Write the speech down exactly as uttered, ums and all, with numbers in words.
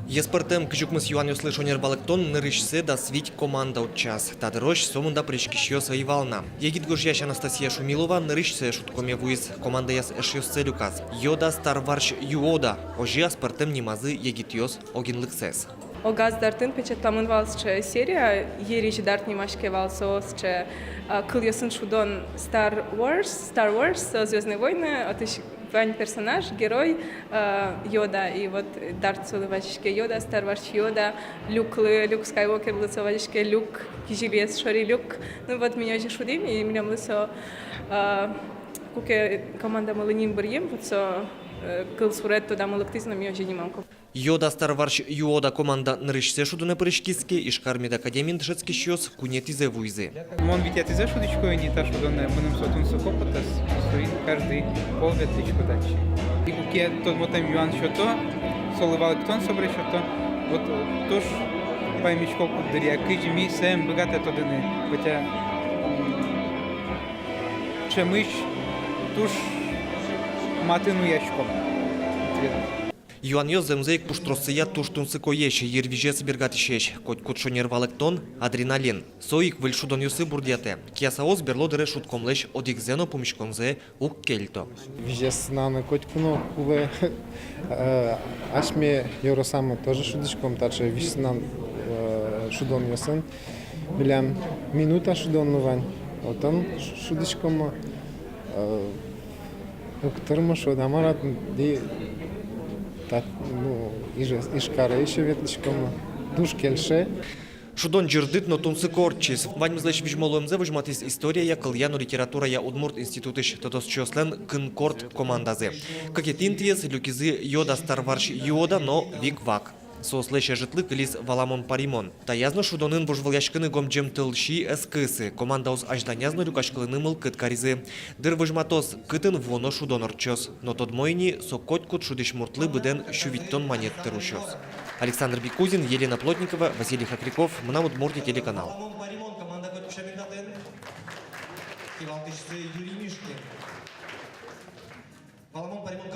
Аспӧртэм кызь укмыс юанъёслы шонер валэктон нырысьсэ дас вить команда утчаз. Та дырозь сомында пыриськисьёс ӧй вал на. Егит гожъясь Анастасия Шумилова нырысьсэ шудкоме вуиз, командаяз эшъёссэ люказ. «Йода Стар Варсь Юода» — озьы аспӧртэм нимазы егитъёс огинлыксэс. Огаз дартын печатламын вал сыӵе серия, «Йырысь Дарт» нимаське вал со, сыӵе, а, кылъёсын шудон. Star Wars, Star Wars, со «Звёздные войны», отысь вань персонаж, герой, а, Йода, и вот Дарт солы вазиське, Йода, Стар Варсь Йода, Люклы, Люк Скайуокерлы со вазиське, Люк, кизилиез шори Люк. Ну вот, ми озьы шудӥм, и милемлы со, а, куке командамылы ним быръим, вот со, э, кылсурет тодамы лыктӥз, но ми озьы нимам. «Йода Стар Варсь Юода» команда нырысьсэ шудонэ пыриськиз ке, Ижкар медакадемиын дышетскисьёс куинетӥзэ вуизы. Мон витетӥзэ шудӥсько ини та шудонэ, мыным со тунсыко потэ, соин каждый пол ветлӥсько татчы. И куке тодмотэм юан сёто, солы валэктон собере сёто, вот туж паймисько куддыръя, кызьы ми сое ӧм быгатэ тодыны, хотя, м, ӵемысь туж матын уяськом. Юанъёс зэмзэ ик пуштроссыя туж тунсыкоесь, йырвизез бергатӥсесь. Котькуд шонер валэктон — адреналин. Со ик выль шудонъёсы бурдъятэ. Киясаос берло дыре шудкомлэсь одӥгзэ но пумиськонзэ уг кельто. Визез сынаны котьку но кулэ. Э, асьме ёросамы тоже шудӥськом таӵе визь сынан, э, шудонъёсын. Милям «Минута» шудон но вань, отын ш-, шудӥськом. Э, уг тырмы шуод-а, мар-а, ди, та-, ну, Иж-, Ижкаре ещё ветлӥськом, туж кельше. Шудон ӟырдыт но тунсыко ортчиз. Ваньмызлэсь визьмо луэмзэ возьматӥз историяя, кылъя но литературая удмурт институтысь тодосчиослэн «Кынкорт» командазы. Кыкетӥ интыез люкизы «Йода Стар Варсь Юода» но «Вик-Вак». Соослэсь ӧжытлы кылиз «Валамон-паримон». Таяз но шудонын вожвылъяськыны гомӟем тылси ӧз кысы. Командаос азьланяз но люкаськылыны мылкыд каризы. Дыр возьматоз, кытын вуоно шудон ортчоз. Но тодмо ини, со котькуд шудӥсь муртлы быдэн сю витьтон манет тыр усёз. Александр Бекузин, Елена Плотникова, Василий Хохряков, «Мынам Удмуртие» телеканал. Валамон-паримон команда котькуд сямен татын. Кивалтӥсьсы Юрий Мишкин. Валамон-паримон команда.